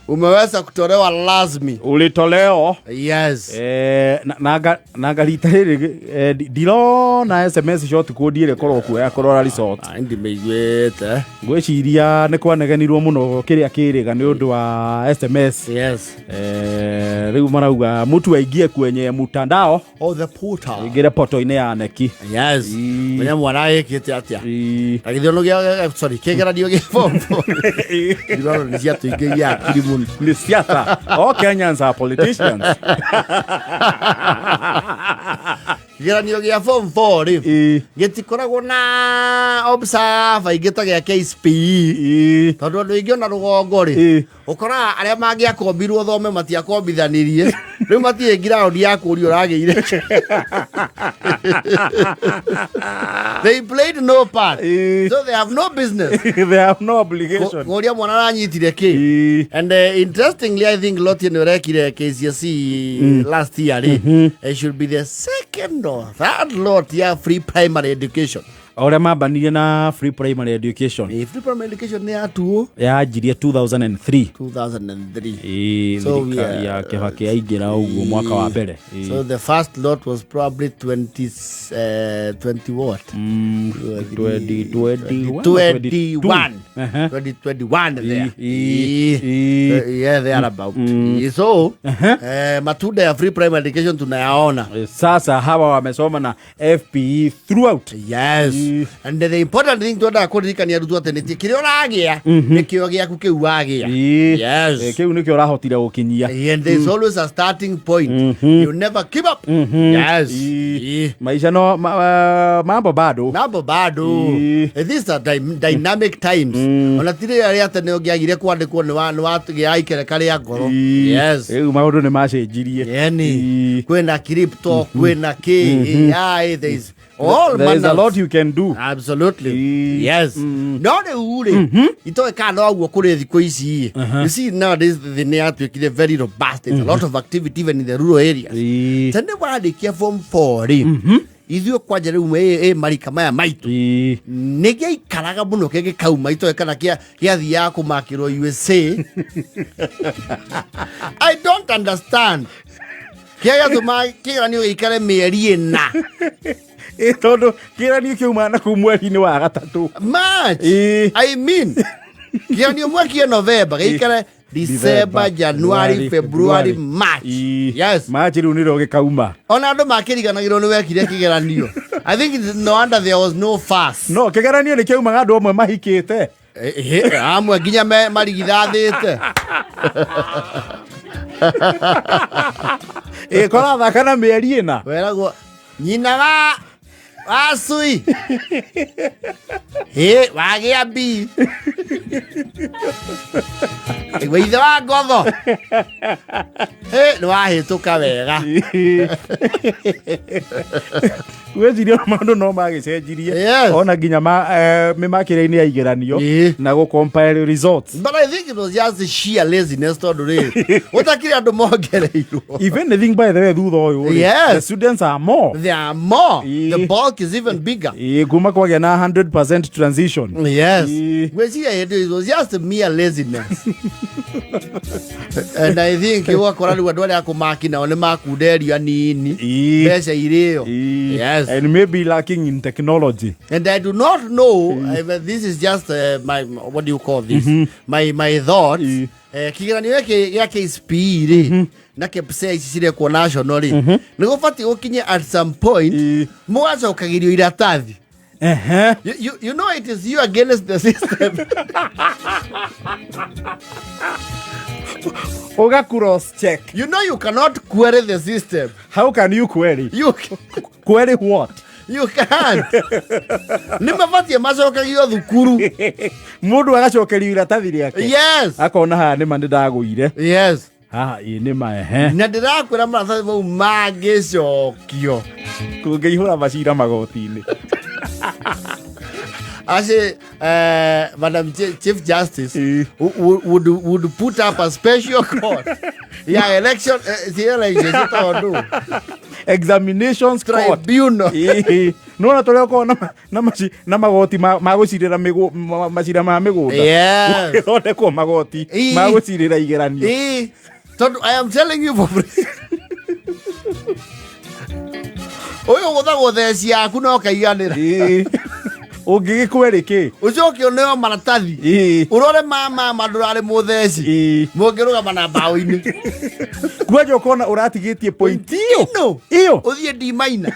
Umeweza kutolewa rasmi. Ulitoleo. Yes. Na ngarita rĩrĩ ndirona SMS short code ĩrĩa ĩkorwo kuo ya kũrora resort. Ah, ndimĩiguĩte. Ngwĩciria nĩ kwanegenirwo mũno kĩrĩa kĩrĩga nĩ ũndũ wa SMS. Yes. Rĩu marauga mũtu aingie kwenye mtandao. Oh, the portal. Ingĩre poto-inĩ ya neki. Yes. Ii. Menya mwana ĩkĩte atĩa? Ii. Na gĩthiono gĩa, sorry, kĩgeranio gĩa form four. Ndirona nĩ ciatũingĩria akiri mũno. Ni siasa. All Kenyans are politicians. Kĩgeranio gĩa form 4 rĩ, Ii. gĩtikoragwo na observer ingĩ ta gĩa KCPE. Ii. Tondũ andũ aingĩ ona rũgongo rĩ, Ii. ũkoraga arĩa mangĩakombirwo thome matiakombithanirie, rĩu matirĩ ngiraũndi ya kũũria ũragĩire. They played no part. Ii. So they have no business They have no obligation. kũria mwana aranyitire kĩ. Ii. And interestingly, I think lot ĩno ĩrekire KCSE last year rĩ, it should be the second or third lot ya free primary education. O ũrĩa mambanirie na free primary education. Free primary education nĩ yatuo Yanjirie 2003. 2003. Ĩĩ, So we thirikari ya Kibaki yaingĩra ũguo mwaka wa mbere. Ĩĩ. So the first lot was probably 20, 20 what? 2021. 21. Uh-huh. 2021 there. Ĩĩ, Ĩĩ. ĩĩ. Yeah, there about. Ĩĩ, so matunda ya free primary education tunayaona. Sasa hawa wamesoma na FPE throughout. Yes. Ĩĩ. And the important thing twendaga kũririkania arutwo atĩ nĩ kĩrĩa ũragĩa nĩkĩo gĩaku kĩu wagĩa. Ĩĩ. Yes. Kĩu nĩkĩo ũrahotire gũkinyia. And there's always a starting point. You never give up. Yes. Ĩĩ. Ĩĩ. Maisha no mambo bado. Mambo bado. Ĩĩ. These are dynamic times. Ona ti rĩrĩa rĩa tene ũngĩagire kwandĩkwo nĩ watũgĩa ikereka rĩa ngoro. Ĩĩ. Yes. Rĩu maũndũ nĩ macenjirie. Yani Ĩĩ. kwĩna crypto, kwĩna kĩ, AI, there is all There is a manners. lot you can do. Absolutely. Ĩĩ. Yes. No rĩu rĩ, itoĩ kana noguo kũrĩ thikũ ici. You see, nowadays thĩ nĩ yatuĩkire very robust. There's a lot of activity even in the rural areas. Ĩĩ. Tene warĩkia form 4 rĩ, ithuĩ kwanja rĩu ĩ marika maya maitũ Ĩĩ. nĩ gĩaikaraga mũno kĩngĩkauma itoĩ kana gĩathiaga kũmakĩrwo USA. I don't understand. Kĩrĩa gĩatũmaga kĩgeranio gĩikare mĩeri 4. Ĩĩ, tondũ kĩgeranio kĩauma na kũu mweri-inĩ wa gatatũ. March. Ĩĩ. I mean, kĩgeranio mwekire November gĩikare December, January, February, March. Ĩĩ. Yes. March rĩu nĩrĩo gĩkauma. Ona andũ makĩriganagĩrwo nĩ wekire kĩgeranio. I think it's no wonder there was no fuss. No kĩgeranio nĩ kĩaumaga andũ amwe mahikĩte. Amwe nginya marigithathĩte. Ĩĩ, kũrathaka na mĩeri 4. Weragwo nyina wa cui. Ĩ, wagĩa B. Igua ithe wa ngotho. Ĩ, nĩ wahĩtũka wega. Gwĩciria maũndũ no magĩcenjirie. Yes. Ona nginya mĩmakĩre-inĩ ya igeranio Ĩĩ. na gũ compile results. But I think it was just sheer laziness tondũ rĩ, gũtakĩrĩ andũ mongereirwo. If anything, by the way, thutha ũyũ rĩ, Yes. the students are more. There are more. Ĩĩ. The bulk is even bigger. Ĩĩ, kuma kwagĩa na 100% transition. Yes. Ĩĩ. Gwĩciria hĩndĩ it was just mere laziness. And I think ũgakora rĩu andũ arĩa akũmaki nao nĩ makunderio anini. Ĩĩ. Mbeca irĩo. Ĩĩ. Yes. And maybe lacking in technology. And I do not know if this is just my, what do you call this? My thoughts. Ĩĩ. Kĩgeranio gĩkĩ gĩa KCPE rĩ na KPSEA ici cirekwo national rĩ nĩ gũbatiĩ gũkinye at some point Ĩĩ. mũgacokagĩrio iratathi. Ehe. You know it is you against the system. Uga cross check. You know you cannot query the system. How can you query? You Query what? You can't. Nĩ mabatiĩ macokagio thukuru. Mũndũ agacokerio iratathi rĩake. Yes. Akona haha nĩma nĩ ndagũire. Yes. Haha ĩ nĩma ehe. Na ndĩrakwĩra maratathi mau mangĩcokio. Kũngĩihũra macira magoti-inĩ. Actually, Madam Chief Justice Ĩĩ. would put up a special court. Yeah, election, si election, tondu. Examinations court. Tribunal. Ĩĩ. Nĩwona tũrĩa ũkoragwo na magoti ma gũcirĩra macira ma mĩgũnda. Yes. Gũgĩthondekwo magoti Ĩĩ. ma gũcirĩra igeranio. Ĩĩ. Tondũ I am telling you for free. Ũyũ gũthagwo theci yaku no kaiganĩra. Ĩĩ. Ũngĩgĩkwerĩ kĩ? Ũcoke ũneo maratathi. Ĩĩ. Ũrore mama ma ndũrarĩ mũtheci. Ĩĩ. Mũngĩrũgama na mbaũ-inĩ. Kwanja ũkona ũratigĩtie point ĩyo. Ĩno. Ĩyo. Ũthiĩ ndimaina.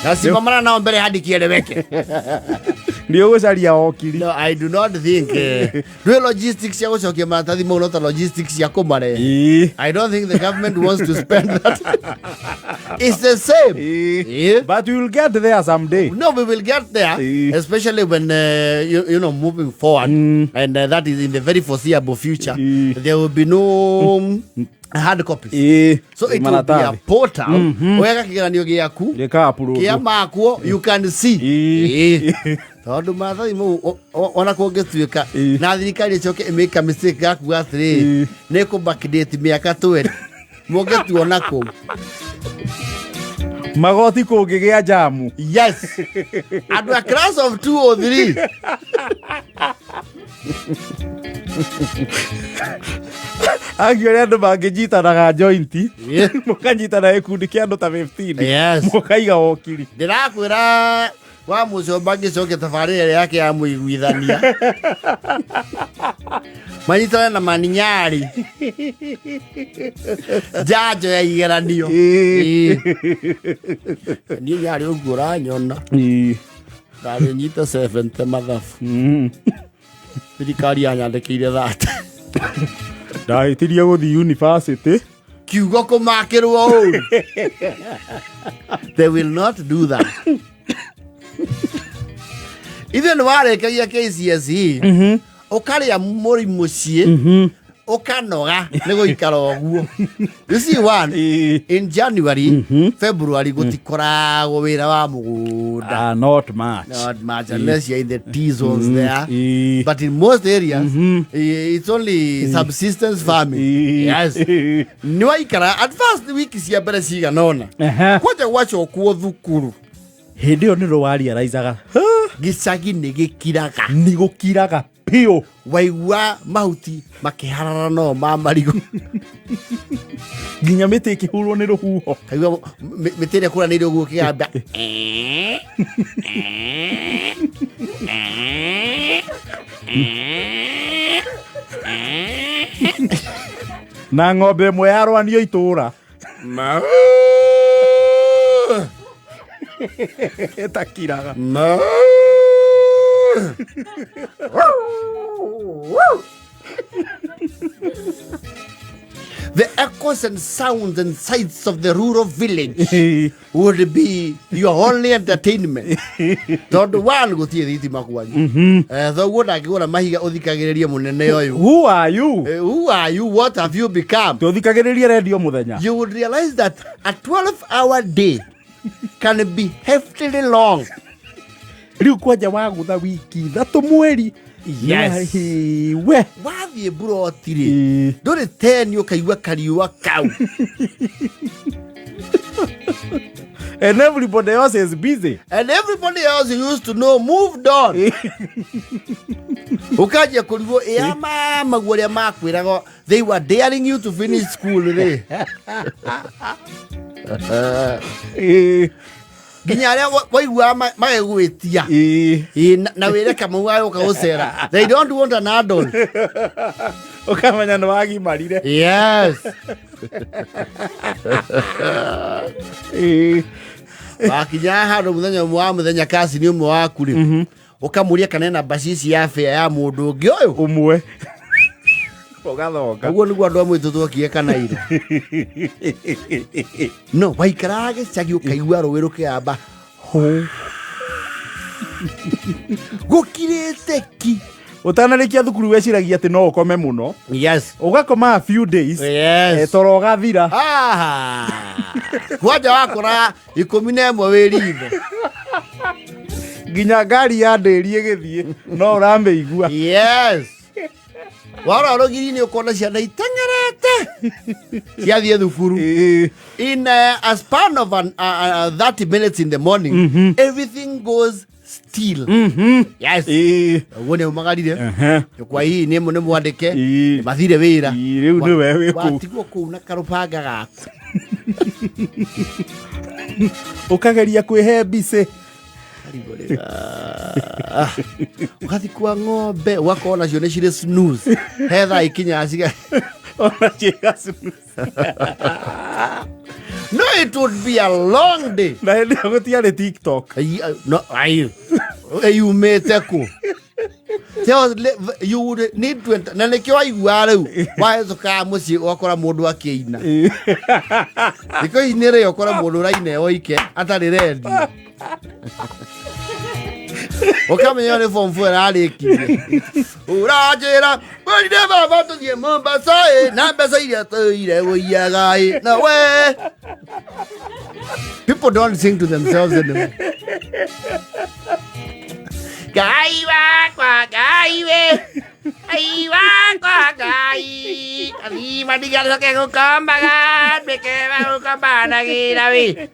Na simamana nao mbere hadi kieleweke. Nĩ ũgũcaria okiri. No, I do not think ndwĩ logistics cia gũcokia maratathi mau no ta logistics cia kũmarehe. Ĩĩ. I don't think the government wants to spend that. It's the same. Ĩĩ. Yeah. But we will get there someday. No, we will get there, especially when moving forward, and that is in the very foreseeable future. There will be no hard copies. Ĩĩ. So it will be a portal. Wega kigeranio gĩaku Gĩka-upload. kĩa makwo you can see. Ĩĩ. Ĩĩ. Tondũ maratathi mau ona kũngĩtuĩka na thirikari ĩcoke ĩmĩka mistake gakuga atĩrĩrĩ nĩ kũ backdate mĩaka 20 mũngĩtuona kũu. Magoti kũngĩgĩa jamu. Yes. Andũ a class of 203. Angĩ ũrĩa andũ mangĩnyitanaga jointi. Mũkanyitana gĩkundi kĩa andũ ta 15. Yes. Mũkaiga okiri. Ndĩrakwĩra wa mũcomba ngĩcokia tabarĩra ĩrĩa yake ya mũiguithania manyitane na maninyarĩ njanjo ya igeranio. Ĩĩ. Ĩĩ. Niĩ nyarĩ ũguo ũranyona Ĩĩ. ndarĩ nyita 70 mathabu. Thirikari yanyandĩkĩire thate. Ndahĩtirie gũthiĩ university. Kiugo kũmakĩrwo ũru. They will not do that. Ithuĩ nĩ warĩkagia KCSE ũkarĩa mũri mũciĩ ũkanoga nĩ gũikara ũguo. You see one Ĩĩ. in January, February gũtikoragwo wĩra wa mũgũnda. Ah, not much. Not much unless you're in the T zones there. Ĩĩ. But in most areas, it's only subsistence farming. Ĩĩ. Yes. Ĩĩ. Nĩ waikara at first wiki cia mbere cigana ũna. Kwanja gwacokwo thukuru Hĩndĩ ĩyo nĩ rũwariaraicaga gĩcagi nĩ gĩkiraga. Nĩ gũkiraga biũ. Waigua mahuti makĩharara no ma marigũ. Nginya mĩtĩ ĩkĩhurwo nĩ rũhuho. Kaigua mĩtĩ ĩrĩa kũranĩire ũguo kĩgamba. Na ng'ombe ĩmwe yarwanio itũra. Ĩtakiraga. The echoes and sounds and sights of the rural village would be your only entertainment. Tondũ one gũtirĩ thitima kwanyu. Thoguo ndangĩgũra mahiga ũthikagĩrĩrie mũnene ũyũ. Who are you? Who are you? What have you become? Tũthikagĩrĩrie redio mũthenya. You would realize that a 12-hour day can be heftily long. Rĩu kwanja wagũtha wiki ithatũ mweri. Yes. We. Wathiĩ mburoti rĩ, Ĩĩ. ndũrĩ teni ũkaigua kariũa kau. And everybody else is busy. And everybody else you used to know moved on. Ũkanjia kũrigwo ĩa mamaguo ũrĩa makwĩraga they were daring you to finish school rĩ. Ĩĩ. Nginya arĩa waiguaga magĩgwĩtia. Ĩĩ. Ĩĩ, na wĩre kamau agũka gũcera. They don't want an adult. Ũkamenya nĩ wagimarire. Yes. Ĩĩ. Wakinya handũ mũthenya ũmwe wa mũthenya kacini ũmwe waku rĩ, ũkamũria kana ena bacici ya bĩa ya mũndũ ũngĩ ũyũ. Ũmwe. Ũgathonga. Ũguo nĩguo andũ a mwitũ twokire kana iro. No waikaraga gĩcagi ũkaigua rũĩ rũkĩamba hũ. Gũkirĩte ki. Ũtanarĩkia thukuru weciragia atĩ no ũkome mũno. Yes. Ũgakoma a few days. Yes. Toro ũgathira. Ah. Kwanja wakora 11 wĩ ritho. Nginya ngari ya ndĩri ĩgĩthiĩ no ũramĩigua. Yes. Warora rũgiri-inĩ ũkona ciana iteng'erete ciathiĩ thukuru. In a span of 30 minutes in the morning, everything goes still. Yes. Ũguo nĩ umagarire. Kwa hihi nĩ nĩ mwandĩke. Mathire wĩra. Rĩu nĩwe wĩ kũu. Watigwo kũu na karũbanga gaku. Ũkageria kwĩhe mbicĩ. Ũgathiĩ kwa ng'ombe ũgakorwo nacio nĩ cirĩ snooze. He thaa ikinyaga ciga. Ona ciĩga snooze. No, it would be a long day. Na hĩndĩ ĩyo gũtiarĩ TikTok. Ai, no, ai, ĩyumĩte kũ? You would need to na nĩkĩo waiguaga rĩu wahĩtũkaga mũciĩ ũgakora mũndũ akĩina. Thikũ ici nĩ rĩo ũkora mũndũ ũraina oike atarĩ rendi. Ũkamenya nĩ form 4 ararĩkirie. Ũranjĩra wĩrire baba tũthiĩ Mombasa ĩ, na mbeca iria tũire ũiyaga ĩ, na we. People don't sing to themselves anymore. Ngai wakwa, Ngai we. Ngai wakwa, Ngai. Kathima ndigacoke gũkombaga, nduĩke wa gũkombanagĩra we.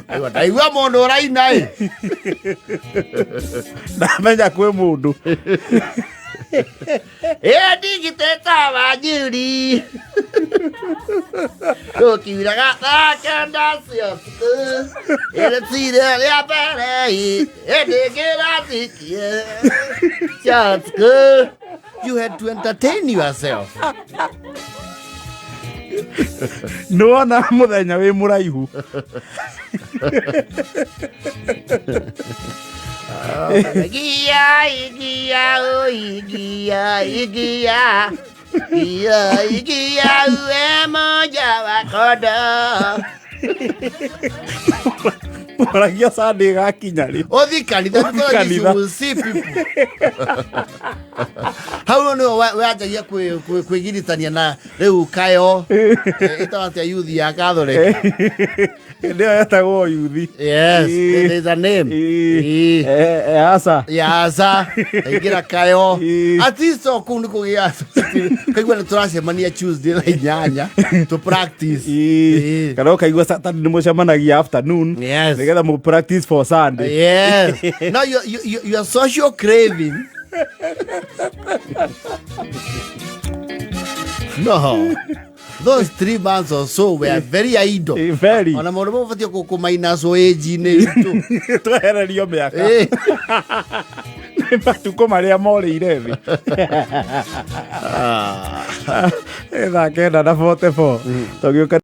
Ndaigua- Ndaigua mũndũ ũraina ĩ. Ndamenya kwĩ mũndũ. Ĩ ndigitĩta wanjuri. Gũkiuraga thaa kenda cia ũtukũ. Ĩrĩtire rĩa mbere ĩ, ĩndĩ ngĩrathikie cia ũtukũ. You had to entertain yourself. Nĩwona mũthenya wĩ mũraihu. Igia, igia, oh, igia, igia. Igia, igia, uwe moja wa kondoo. Waragia Sunday ĩgakinya rĩ. Ũthiĩ kanitha. Ũthiĩ Because kanitha. you will see people. Hau nĩho wanjagia kwĩgiritania na rĩu kayo ĩtagwo atĩa youth ya Catholic? Hĩndĩ ĩyo yetagwo yuthi. Yes, there is a name. Aca. Yaca aingĩra kayo. At least o kũu nĩ kũgĩa kaigua nĩ tũracemania Tuesday thaa 8 to practice. Kana ũkaigua Saturday nĩ mũcemanagia afternoon. Yes. Nĩgetha mũ practice for Sunday. Yes. Now your social craving. No. Those 3 months or so were very idle. Very. Ona maũndũ mau ũbatiĩ kũmainaco age-inĩ itũ. Twehererio mĩaka. Nĩ matukũ marĩa morĩire thĩ. Thaa 9:44 tũgĩũka.